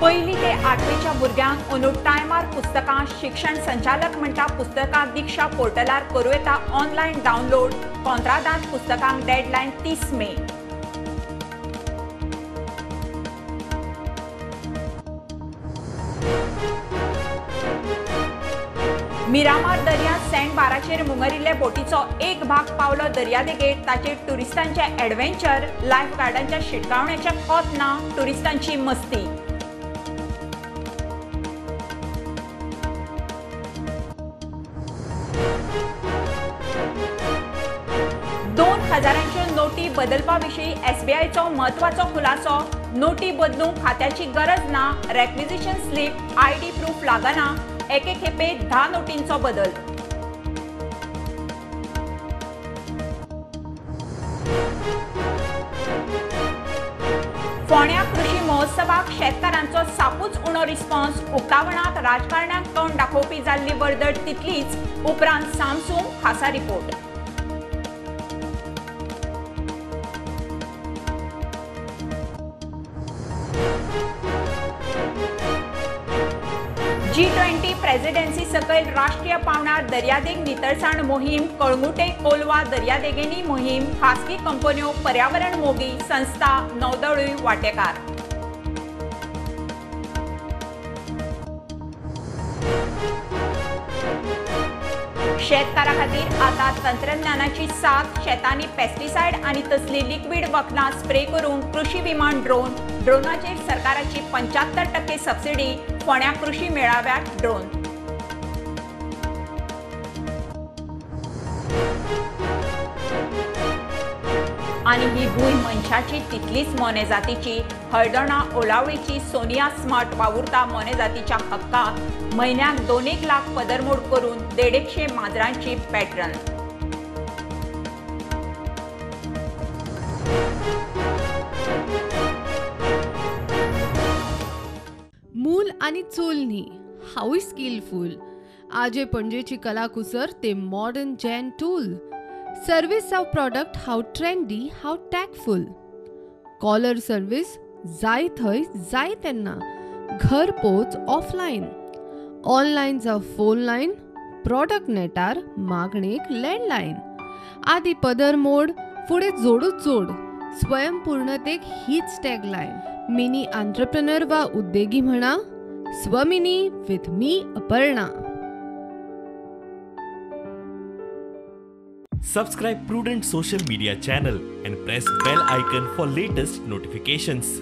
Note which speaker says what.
Speaker 1: पयली ते आठवेच्या भुरग्यांक अंदू टायमार पुस्तकां शिक्षण संचालक म्हणटा पुस्तकां दीक्षा पोर्टलार करूं येता ऑनलायन डावनलोड. कॉन्त्रादांत पुस्तकांक डेडलायन 30 मे. मिरामार दर्यांत सँड बाराचेर मुंगरिल्ले बोटीचो एक भाग पावलो दर्यादेगेर. ताचेर ट्युरिस्टांचें एडवेंचर. लायफ गार्डांच्या शिटकावण्याचें कोत ना. ट्युरिस्टांची मस्ती. दोन हजारांच्यो नोटी बदलपा विशीं एसबीआयचो म्हत्वाचो खुलासो. नोटी बदलूंक खात्याची गरज ना. रेक्विजिशन स्लीप आयडी प्रूफ लागना. एके खेपे 10 नोटींचो बदल. फोंड्या कृषी महोत्सवाक शेतकारांचो सापूच उणो रिस्पॉन्स. उक्तावणाक राजकारणाक तोंड दाखोवपी जाल्ली वर्दड तितलीच. उपरांत सामसूम खासा रिपोर्ट. G20 presidency सकयल राष्ट्रीय पावणार दर्यादेग नितळसाण मोहीम. कळंगुटे कोलवा दर्यादेगेनी मोहीम. खासगी कंपन्यो, पर्यावरण मोगी संस्था, नौदळूय वांटेकार. शेतकारा खातीर आता तंत्रज्ञानाची साथ. शेतांनी पेस्टिसायड आनी तसली लिक्विड वखदां स्प्रे करूंक कृषी विमान ड्रोन. ड्रोनाचेर सरकाराची 75% सबसिडी. फोंड्या कृषी मेळाव्याक ड्रोन. आनी ही भूंय मनशाची तितलीच मोने जातीची. हळदोणा ओलावळीची सोनिया स्मार्ट वावुरता मोने जातीच्या हक्काक. म्हयन्याक 2-1 लाख पदरमोड करून 150 माजरांची पॅटर्न.
Speaker 2: मूल आनी चूल न्ही, हांवूय स्किलफूल. आजे पणजेची कलाकुसर ते मॉडर्न जॅन टूल. सर्वीस जावं प्रॉडक्ट हांव ट्रेंडी, हांव टॅकफूल. कॉलर सर्वीस जाय थंय जाय तेन्ना, घर पोच ऑफलायन. ऑनलायन जावं फोन लायन, प्रॉडक्ट नेटार मागणेक लँडलायन. आदी पदर मोड, फुडें जोडूच जोड. स्वयंपूर्णतेक हीच टॅगलायन. मिनी आंत्रप्रनर वा उद्देगी म्हणा, Swamini with me Aparna.
Speaker 3: Subscribe Prudent social media channel and press bell icon for latest notifications.